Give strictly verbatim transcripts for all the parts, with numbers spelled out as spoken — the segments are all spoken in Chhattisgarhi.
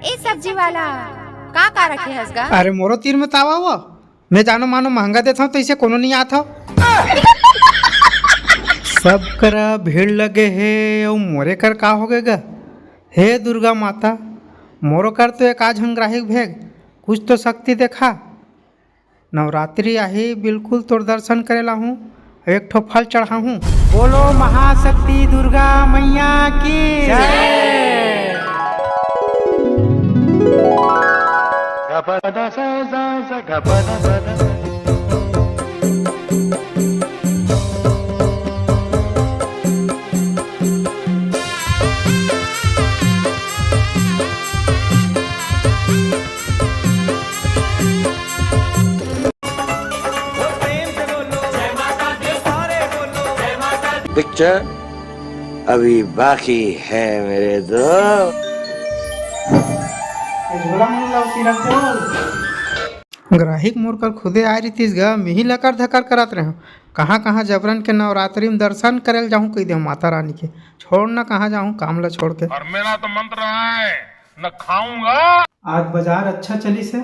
ए सब्जी वाला, का का रखे हस गा? अरे मोरो तीर में तावा हुआ, मैं जानो मानो महंगा देथव तइसे कोनो नहीं आथव। सब करा भीड़ लगे हे अउ मोरे कर का होगे गा? हे दुर्गा माता, मोरो कर तो एक आध झन ग्राहिक भेज, कुछ तो शक्ति देखा। नवरात्रि आही, बिल्कुल तोर दर्शन करे ला हूँ, एक ठो फल चढ़ाहूँ। बोलो महाशक्ति दुर्गा मैया की जय। पिक्चर अभी बाकी है मेरे दोस्त। ग्राहिक मोर कर खुदे आए रहितिस गा, मिही लकर धकर करत रहेंव। कहाँ कहाँ जबरन के नवरात्रि में दर्शन करे ल जाहूँ कहि देहूँ माता रानी के। छोड़ न कहाँ जाहूँ काम ला छोड़ के। और मेरा तो मंत्र है, न खाऊंगा। आज बाजार अच्छा चलिस हे,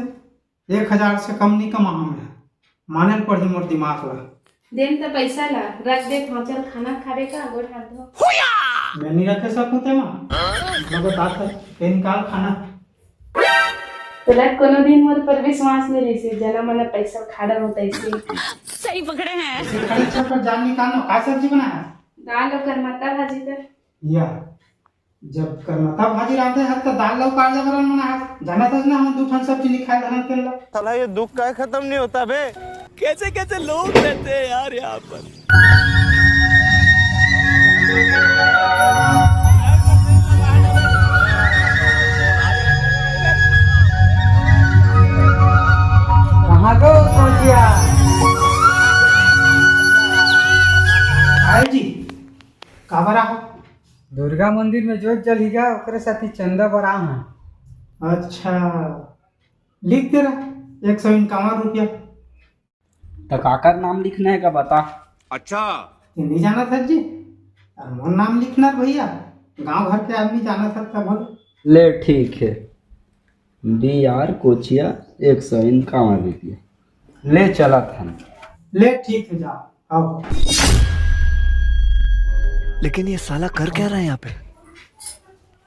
एक हजार से कम नहीं कमाहूँ मैं। माने ल पड़ही मोर दिमाग ला। देन त पैसा ला, रख दे, चल खाना खाबे का, गोड़ हाथ धो। मैं नहीं रखे सकूँ तेमा। मतलब बात है, ते निकाल खाना। तोला कोनो दिन मोर पर विश्वास नहीं रहिसे, जना मना पैसा खा डालो तैसे। सही पकड़े हैं। ऐसे खड़े छत पर जान निकालना, का सब्जी बनाया? दाल और करमत्ता भाजी कर। या, जब करमत्ता भाजी रांधे हस, त दाल लौका काला बरन मना हस। जानत हस ना, हम दू ठन सब्जी नहीं खाए धरन तेला। साला, ये दुख का खत्म नहीं होता बे। कैसे कैसे लोग रहते हैं यार यहाँ पर। कहाँ गो कोचिया? आए जी, काबर आहो? दुर्गा मंदिर में जोत जलही गा, ओकरे साथी चंदा बर आए हन। अच्छा, लिख दे रहा, एक सौ इक्यावन रुपया। त काकर नाम लिखना है का बता? अच्छा। ये नहीं जाना सर जी, अरे मोर नाम लिखना भैया, गांव घर के आदमी जाना सर का बोल। ले ठीक है, बी आर कोचिया, एक सौ इक्यावन रुपया। ले चलत हन। ले ठीक है, जा आओ। लेकिन ये साला कर क्या रहा है यहाँ पे?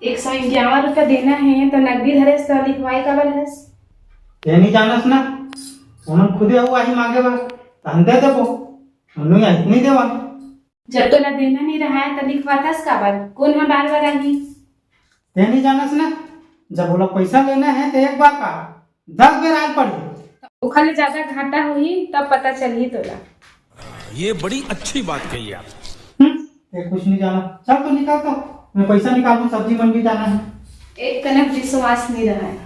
एक सौ इक्यावन रुपया देना है, त नकदी धरेस त लिखवाए काबर हस? ये नहीं जानस ना, उमन खुदे अउ आही मांगे बर, त हम दे देबो, हम नहीं आही, नहीं देवन। जब तोला देना नहीं रहा है, त लिखवातस काबर? कौन ह बार बार आही? ते नहीं जानस ना, जब ओला पैसा लेना है, त एक बार का दस बेर आए पड़ही। ओखर ले ज्यादा घाटा होही, तब पता चलही तोला। ये बड़ी अच्छी बात कही आप। हम्म, ये कुछ नहीं जाना। चल तो निकल तो, मैं पैसा निकालूं, सब्जी मंडी जाना है। एक कनक विश्वास नहीं रहा है।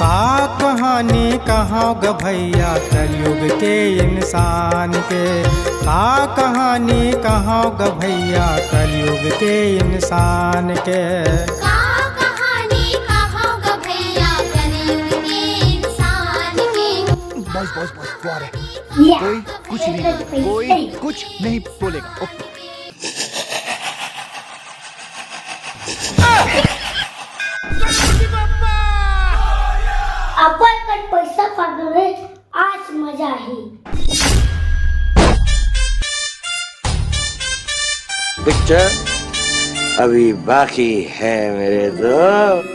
का कहानी कहाव ग भैया कलयुग के इंसान के, का कहानी कहाव ग भैया कलयुग के इंसान के। का कहानी कहाव ग भैया कलयुग के इंसान के। बस, बस, बस, बहुत है। या। कोई कुछ नहीं बोलेगा, कोई कुछ नहीं बोलेगा। ओके। अपन कर पैसा पागल है, आज मजा ही। पिक्चर अभी बाकी है मेरे दोस्त।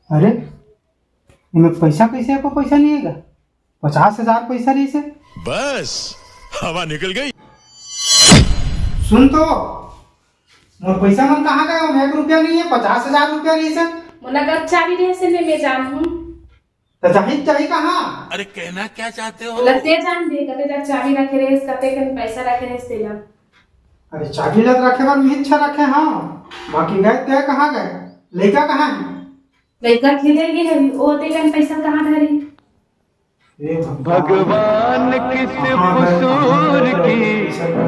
अरे, एमे पैसा कैसे, एको पैसा नहीं है गा? पचास हजार पैसा रहिसे। बस, हवा निकल गई। सुन तो, मोर पैसा मन कहाँ गए? ओमे एक रुपया नहीं है, पचास हजार रुपया रहिसे। मोला घर चाबी रहिसे ने, मैं जानहूँ। त जाही, जाही कहाँ? अरे, कहना क्या चाहते हो? लते जान दे, कते तक चाबी रखे रहिस, कते कन पैसा रखे रहिस तेला। अरे, चाबी ला रखे बर मिहित छा रखे हंव, बाकी गए ते कहाँ गए? लइका कहाँ हे? लइका खेले गे हे, ओ तेकन पैसा कहाँ धरी? हे भगवान। भगवान किस कहाँ गए, कहाँ गए? कसूर की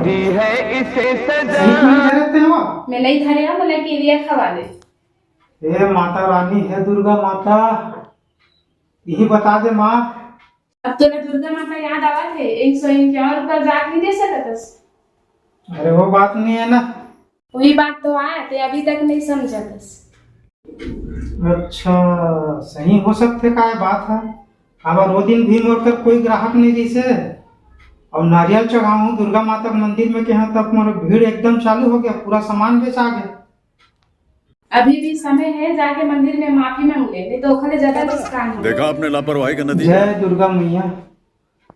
दी है इसे सजा? सही में धरे ते हो? मैं नहीं धरे हंव, मोला किरिया खवा ले। हे माता रानी, हे दुर्गा माता, यही बता दे माँ। अब तोला दुर्गा माता याद आवत हे, एक सौ इक्यावन रुपया ब्याज नहीं दे सकतस? अरे वो बात नहीं है ना। वही बात तो आय, ते अभी तक नहीं समझतस। अच्छा, सही हो सकथे का ये बात ह? काबर वो दिन भी मोर कर कोई ग्राहक नहीं रहिसे, अउ नारियल चढ़ाहूँ दुर्गा माता के मंदिर में केहेंव, तब मोर भीड़ एकदम चालू हो गया, पूरा सामान बेचा गया। अभी भी समय हे, जाके मंदिर में माफी मांग ले, नहीं तो ओखर ले ज्यादा नुकसान हो। देखा आपने लापरवाही का नतीजा। जय दुर्गा मैया,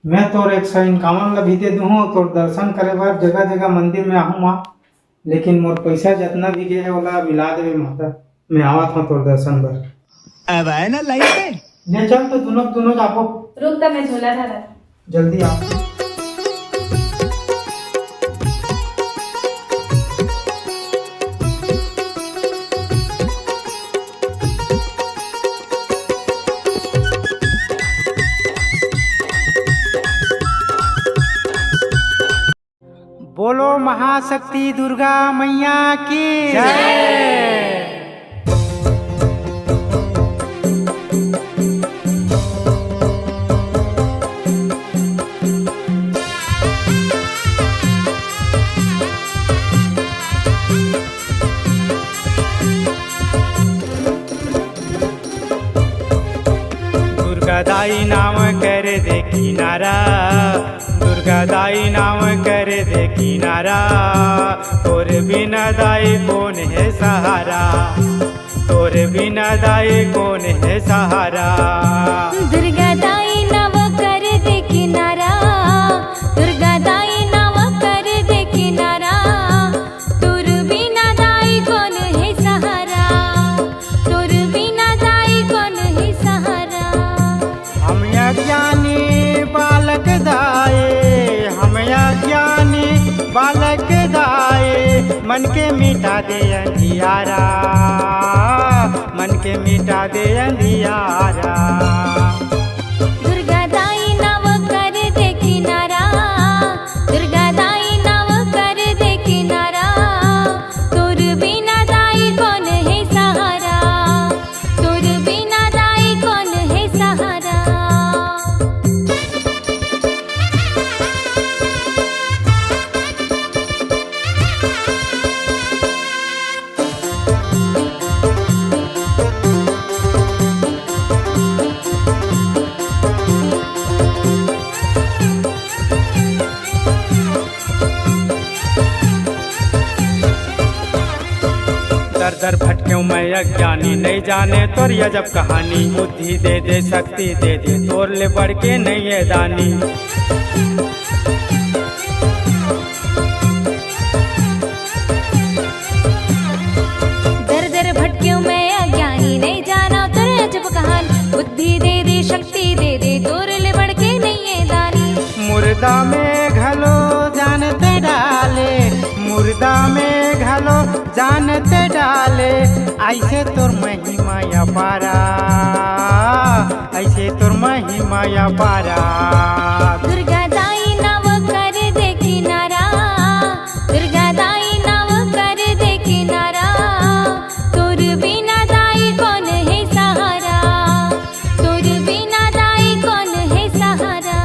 मैं तोर एक सौ इक्यावन ला भी दे दूहूँ, तोर दर्शन करे बर जगह जगह मंदिर में आहूँ माँ, लेकिन मोर पैसा जतना भी गे हे, ओला मिला देबे माता, मैं आवत हंव तोर दर्शन बर। अब आए ना लाइन पे। ले चल तो दुनों, दुनों जाबो। रुक त मैं झोला धरा। जल्दी आ। बोलो महाशक्ति दुर्गा मैया की जय। दुर्गा दाई नाम कर दे किनारा, दुर्गा दाई नाम कर दे किनारा, तोर बिना दाई कोन हे सहारा, तोर बिना दाई कोन हे सहारा। दुर्गा दाई नाम कर दे किनारा, दुर्गा दाई नाम कर दे किनारा, तोर बिना दाई कोन हे सहारा, तोर बिना दाई कोन हे सहारा। हम अज्ञानी बालक दाई, हम अज्ञानी बालक दाई, मन के मिटा दे अंधियारा, मन के मिटा दे अंधियारा। दुर्गा दाई नाव कर दे किनारा, दुर्गा दाई नाव कर दे किनारा, तोर बिना दाई कोन हे सहारा, तोर बिना दाई कोन हे सहारा। दर दर भटकेंव मैं अज्ञानी, नहीं जाने तोर अजब कहानी। बुद्धि दे दे, शक्ति दे दे, तोर ले बढ़ के नहीं है दानी। दर दर भटकेंव मैं अज्ञानी, नहीं जाना तोर अजब कहानी। बुद्धि दे दे, शक्ति दे दे, तोर ले बढ़ के नहीं है दानी। मुर्दा में घलो जान ते डाले, मुर्दा में घलो जान ते डाले, ऐसे तोर महिमा अपारा, ऐसे तोर महिमा अपारा। दुर्गा दाई नाव कर दे किनारा, दुर्गा दाई नाव कर दे किनारा, तोर बिना दाई कोन हे सहारा, तोर बिना दाई कोन हे सहारा।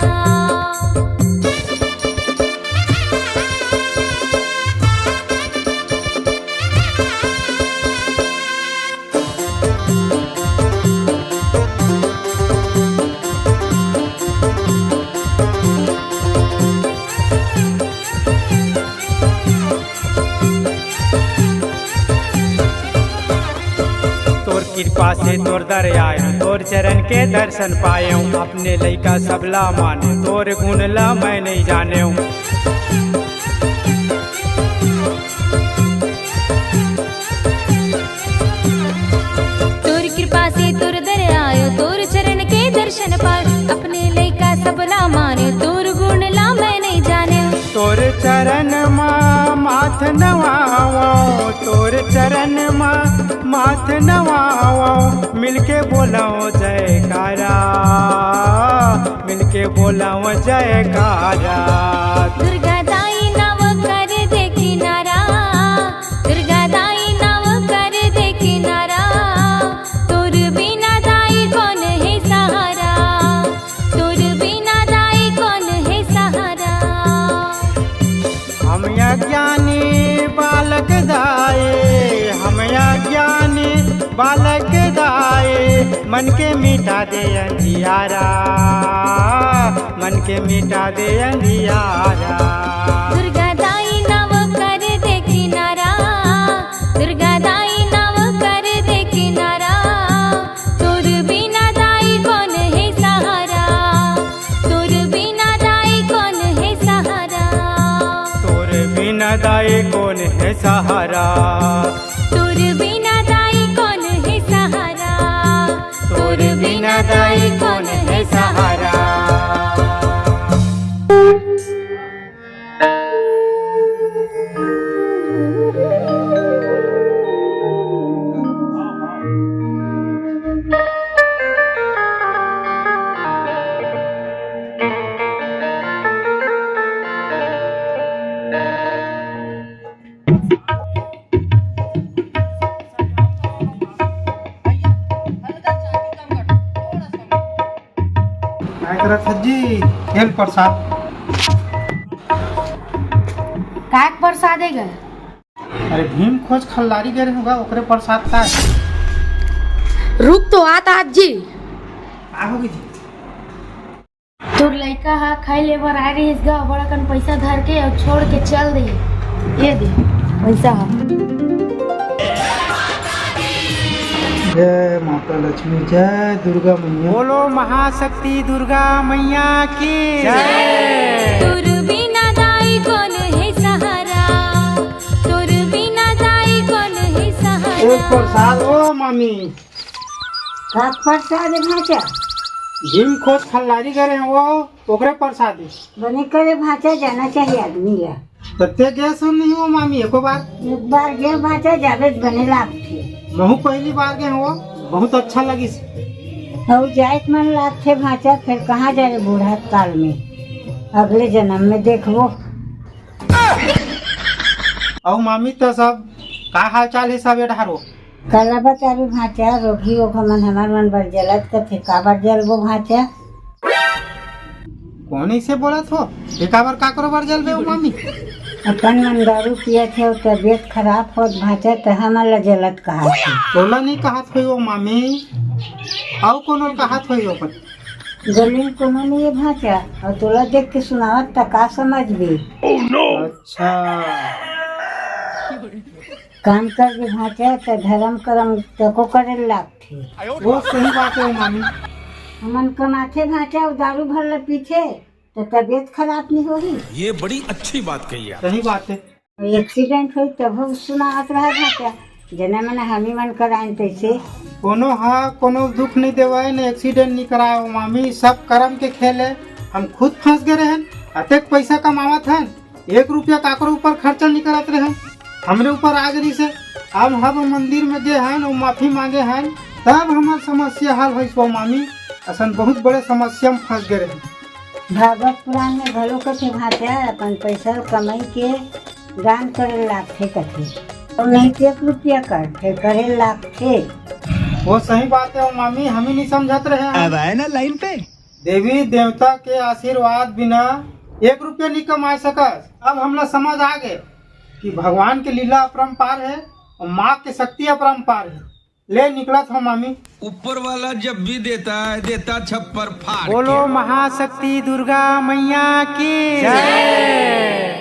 तोर कृपा से तोर दर आएंव, तोर चरण के दर्शन पाएंव। अपने लइका सबला माने, तोर गुण ला मैं नहीं जानेंव। तोर कृपा से तोर दर आएंव, तोर चरण के दर्शन पाएंव। अपने लइका सबला माने, तोर गुण ला मैं नहीं जानेंव। तोर चरण मा माथ तोर चरण मा माथ नवाओ, मिलके बोलाओ जयकारा, मिलके बोलाओ जयकारा। दुर्गा दाई नव कर दे किनारा, दुर्गा दाई नव कर दे किनारा, तोर बिना दाई कौन है सहारा, तोर बिना दाई कौन है सहारा। हम अज्ञानी बालक दाई, हम अज्ञानी बालक दाई, मन के मिटा दे अंधियारा, मन के मिटा दे अंधियारा। दुर्गा दाई नव कर दे किनारा, दुर्गा दाई नव कर दे किनारा, तोर बिना दाई कौन है सहारा, तोर बिना दाई कौन है सहारा। तोर बिना दाई कौन है सहारा। तोर बिना दाई कौन है सहारा। तोर बिना दाई कौन है सहारा। काय करत हस जी? ये ले प्रसाद। काय प्रसाद हे गा? अरे भीम खोज खल्लारी गे रहे होगा, ओकरे प्रसाद का हे? रुक तो, आत आत जी। का होगे जी? तोर लइका ह खाए ले बर आए रहिस गा, बड़ अकन पइसा धर के अउ छोड़ के चल दे। ये दे पइसा ह। जय माता लक्ष्मी, जय दुर्गा मैया। बोलो महाशक्ति दुर्गा मैया की जय। तोर बिना दाई कौन है सहारा, तोर बिना दाई कौन है सहारा। एक प्रसाद ओ मामी। का प्रसाद हे भांचा? भीम खोज खल्लारी गे रहे हों, ओकरे प्रसाद हे। बने करे भांचा, जाना चाहिए आदमी ला। त तें गेस नहीं हो मामी एको बार? एक बार गेंव भांचा, जाबे त बने लागथे। महूं पहली बार गे हों, बहुत अच्छा लगिस। अउ जाए के मन लागथे भांचा, फेर कहाँ जाबे बूढ़ा काल में, अगले जनम में देखबो। अउ मामी त सब का हाल चाल हे सब ए डहार हो? काला बताबे भांचा, रोगही ओघा मन हमर मन बर जलत कथे, काबर जलबो भांचा? कोन अइसे बोलत हो? ए काबर काकरो बर जलबे ओ मामी? अपन मन दारू पियत हे अउ तबियत खराब होत भांचा, त हमन ला जलत कहत हे। तोला नहीं कहत होई ओ मामी, अउ कोनो ल कहत होई ओ। गली में कोनो नहीं हे भांचा, अउ तोला देख के सुनावत त का समझबे? अच्छा। काम करबे भांचा, त धरम करम तको करे लागथे। वो सही बात हे मामी। हमन कमाथे भांचा, अउ दारू भर ल पीथे, त तबियत खराब नहीं होही। ये बड़ी अच्छी बात कही आप। सही बात हे। एक्सीडेंट होई तभो सुनावत रहा भांचा, जेना मन हमी मन कराएन तइसे। कोनो हा कोनो दुख नहीं देवय, न एक्सीडेंट नहीं कराए ओ मामी, सब करम के खेल हे। हम खुद फंस गे रहेन, अतेक पइसा कमावत हन, एक रुपया काकरो ऊपर खर्चा नहीं करत रहेन, हमरे ऊपर आ गे रहिसे। अब हम मंदिर में गे हन अउ माफी मांगे हन, तब हमर समस्या हल होइस ओ मामी। असन बहुत बड़े समस्या में फंस गे रहेन। भागवत पुराण में घलो कथे भांचा, अपन पइसा कमई के दान करे लागथे कथे, अउ नहीं तो एक रुपया कर, फेर करे लागथे। वो सही बात हे ओ मामी, हम ही नहीं समझत रहेन। अब आए ना लाइन पे। देवी देवता के आशीर्वाद बिना एक रुपया नहीं कमाए सकस। अब हमला समझ आ गे कि भगवान के लीला अपरंपार हे अउ माँ के शक्ति अपरंपार हे। ले निकलत हों मामी। ऊपर वाला जब भी देता है, देता छप्पर फाड़ बोलो के। महाशक्ति दुर्गा मैया की जय।